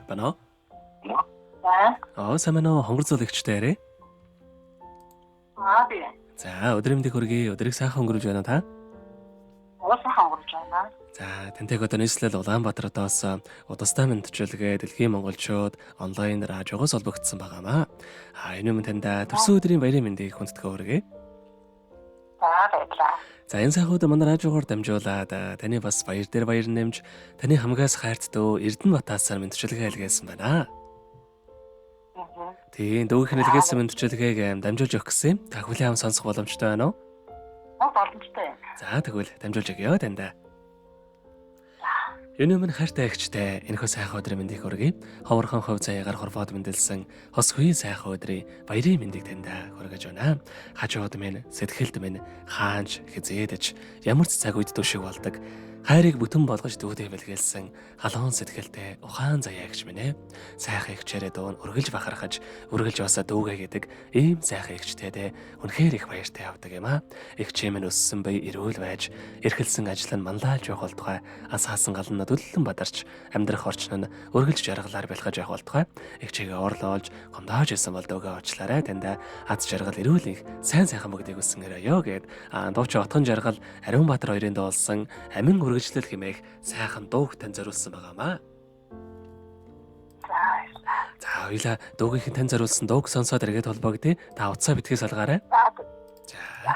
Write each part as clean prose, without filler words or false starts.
Байна уу? За. Аа, сайн байна уу? Хонгор зул эгчтэй арай. Аа би. За, өдрийн мэндийг хүргэе. Өдрийг сайхан өнгөрүүлж байна уу та? Уус сайхан өнгөрч байна. За, тантай одоо нийслэл Улаанбаатар хотоос удастай мэндчилгээ дэлхийн монголчууд онлайн радиогоос холбогдсон байгаамаа. А энэ өмнө таньда төрсөн өдрийн баярын мэндийг хүндэтгэн хүргэе. За, баярлалаа. За, энэ сайхан өдөр манай радиогоор дамжуулаад таны бас баяр дээр баяр нэмж таны хамгаас хайрт дөө Эрдэнэ Батаасаар мэндчилгээ илгээсэн байна. Тийм, дүүгийнх нь илгээсэн мэндчилгээг дамжуулж өгөх гэсэн юм. Та хүлээн аван сонсох боломжтой байна уу? Мөн боломжтой юм. За, тэгвэл дамжуулж өгье таньда. Юуны өмнө хайртай эгчтэй энэхүү сайхан өдрийн мэндийг хүргэе. Ховорхон хувь заяагаар хорвоод мэндэлсэн хос хөе сайхан өдрийн баярын мэндийг таньда хүргэж байна. Хажууд минь, сэтгэлд минь хаанч хизээдэж ямар ч цаг үед түшиг болдог. Хайрыг бүтэн болгож дүүдээ бэлгэлсэн халуун сэтгэлтэй ухаан заяа эгч минь ээ. Сайхан эгчээрээ дуун үргэлж бахархаж, үргэлж басаа дүүгээ гэдэг ийм сайхан эгчтэй дээ үнэхээр их баяртай явдаг юм аа. Эгчээ минь өссөн бай эрүүл байж, эрхэлсэн ажил нь манлайлж явах болтугай, асаасан галнууд үллэн бадарч, амьдрах орчин нь үргэлж жаргалаар бэлхэж явах болтугай. Эгчээгээ орлоолж, гомдоож исэн бол дүүгээ уучлаарай. Таньда аз жаргал эрүүл их сайн сайхан бүгдийг хүссэн өрөөё гэд дуучин Отгон Жаргал, Ариун Баатар хоёрын дуулсан амин үргэлжлэл хэмээх сайхан дууг тань зориулсан байгаамаа. За, баярлалаа. За, хоёлаа дуугийнх нь тань зориулсан дууг сонсоод эргээд холбогдъё. Та утсаа битгий салгаарай. За. За.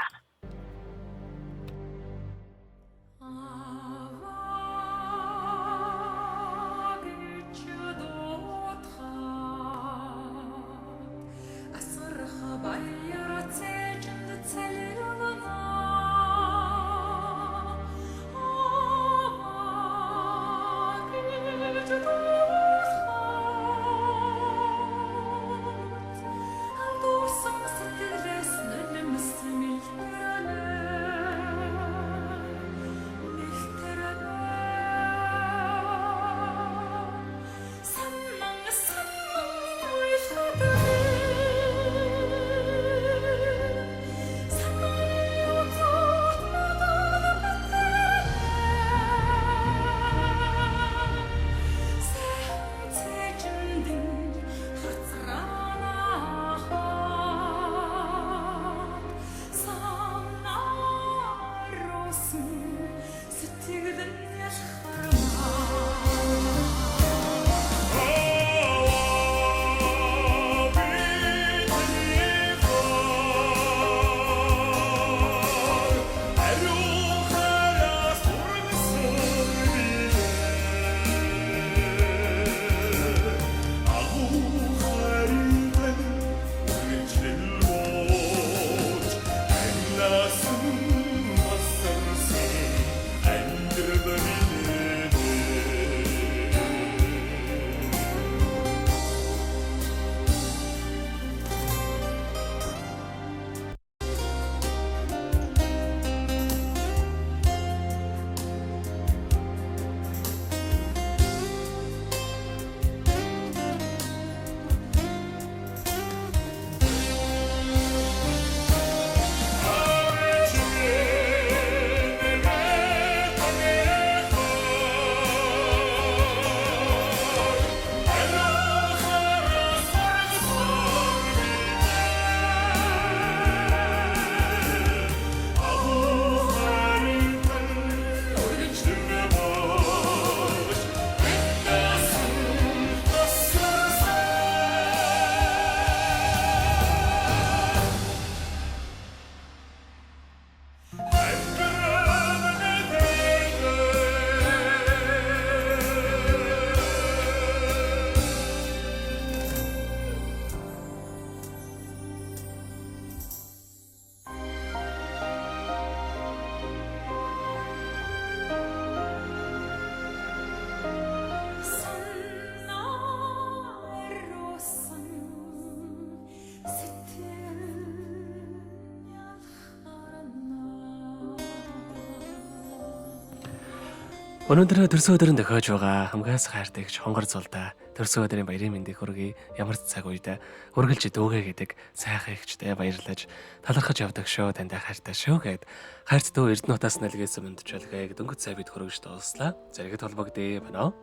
Өнөөдөр төрсөн өдрөн тохиож байгаа хамгаас хайртай эгч Хонгор зулда төрсөн өдрийн баярын мэндийг хүргэе. Ямар ч цаг үед үргэлж дүүгээ гэдэг сайхан эгчтэй баярлаж талархаж явдаг шүү. Тантай хайртай шүү гэд хайрт дүү Эрдэнэ хотоос нэлгээсэн мэндчилгээг дөнгөж сая бид хүргэж дууслаа. Зэрэгэд холбогдъё байна уу?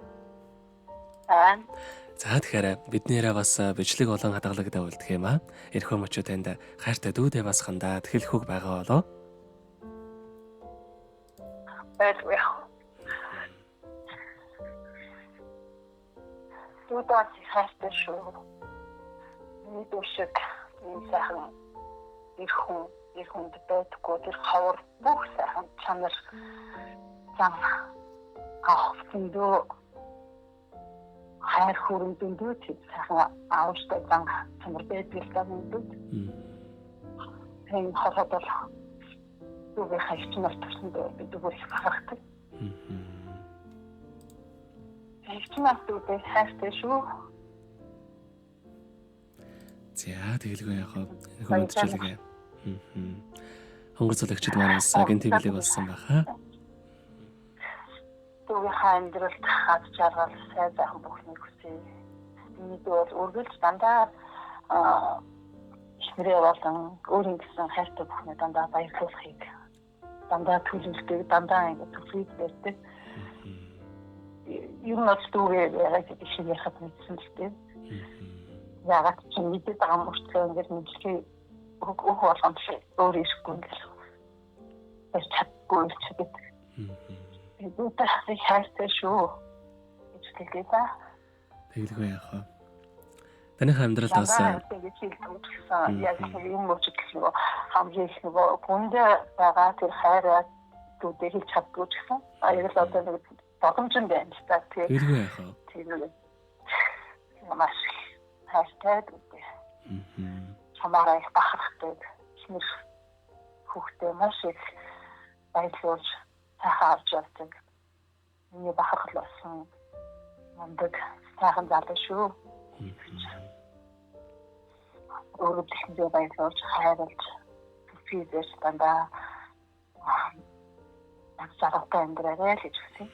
За. За тэгэхээр биднээрээ бас бичлэг болон хадгалагдаа үлдэх юм аа. Эрхүү мөчөө танд хайртай дүүдээ бас хандаад хэлэх үг байгаа болоо. Байлгүй яах. Дүүдээ хайртай шүү. Миний дүү шиг ийм сайхан эр хүнд байдаггүй тэр ховор бүх сайхан чанар зам авах зөндөө хайр хүрэн зөндөө тэр сайхан аавчтай зам чанар байдаг л да мэдүүд. Тийм хорхот бол дүүгээ хайч нар төрсөндөө би зүгээр их бахархдаг. Хайч нар дүүгээ хайртай шүү. За тэгэлгүй яах вэ? Хүмүүжүүлгээ. Хөнгөрцөлөгчд маань бас гинти бэлэг болсон байхаа. Дүүгийнхаа амьдралд хад жаргал сайн сайхан бүхнийг хүсье. Миний дүү бол үргэлж дандаа эхнэрээ болон өөрийн гэсэн хайртай бүхнээ дандаа баярлуулахыг дандаа төлөвлөдөг, дандаа ингэ төлөвлөж байдаг. Ер нь бол дүүгээ яагаад гэдэг шиг ярихад мэдсэн л дээ. Яагаад чи мэдээд байгаа мөртлөө ингэж мэдлэгээ өөх болгонд өөр ирэхгүй ингээл барьж чадахгүй ирчдэг. Дүүтэй хайртай шүү гэж хэлээ та. Тэгэлгүй яах вэ? Таныхаа амьдралд бас ингэж хэлдэг яг юм мөчтөл нөгөө хамгийн их нөгөө хүндээ байгаа тэр хайраа дүүдээ хэлж чаддгүй ч гэсэн яг л одоо нэг боломж нь байна л та тий. Тэгэлгүй яах вэ? Тийм маш хайртай дүүдээ. Чамаараа их бахархдаг. Эхнэр хүүхдээ маш их баярлуулж сайхан авч явдаг. Миний бахархал болсон мундаг сайхан залуу шүү. Өөрөө тэхэндээ баярлуулж хайрлаж физич дандаа жаргалтай амьдраарай л гэж хүсье.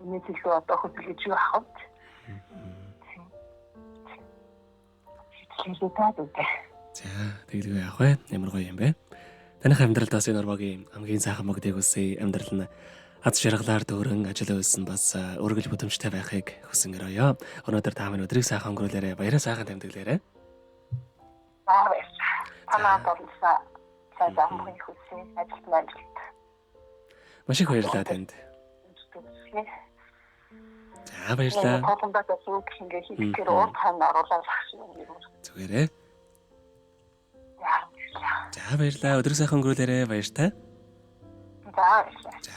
Миний төлөө одоо хөдөлгөж юу авах вэ? За тэгэлгүй яах вэ? Ямар гоё юм бэ? Таных амьдралд бас энэ орвогийн хамгийн сайхан мөгдийг хүсье. Амьдрал нь аз жаргалаар дүүрэн ажил үйлс нь бас өргөл бүтэмжтэй байхыг хүсэн гэрээё. Өнөөдөр та минь өдрийг сайхан өнгөрүүлээрэй. Баяраа сайхан тэмдэглээрэй. Баярлалаа. Танаа болонсаа сайн замхыг хүсье. Ажилт нь ажилт. Маш их баярлалаа танд. За баярлалаа. Толондоо зүг ингээ хийхээр урд хань оруулаад ах шиг юм. Зүгээрээ. За баярлалаа. Өдрийг сайхан өнгөрүүлээрэй. Баяртай. За баярлалаа. За.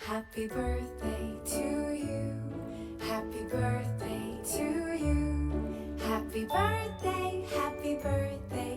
Happy birthday to you. Happy birthday to you. Happy birthday, happy birthday.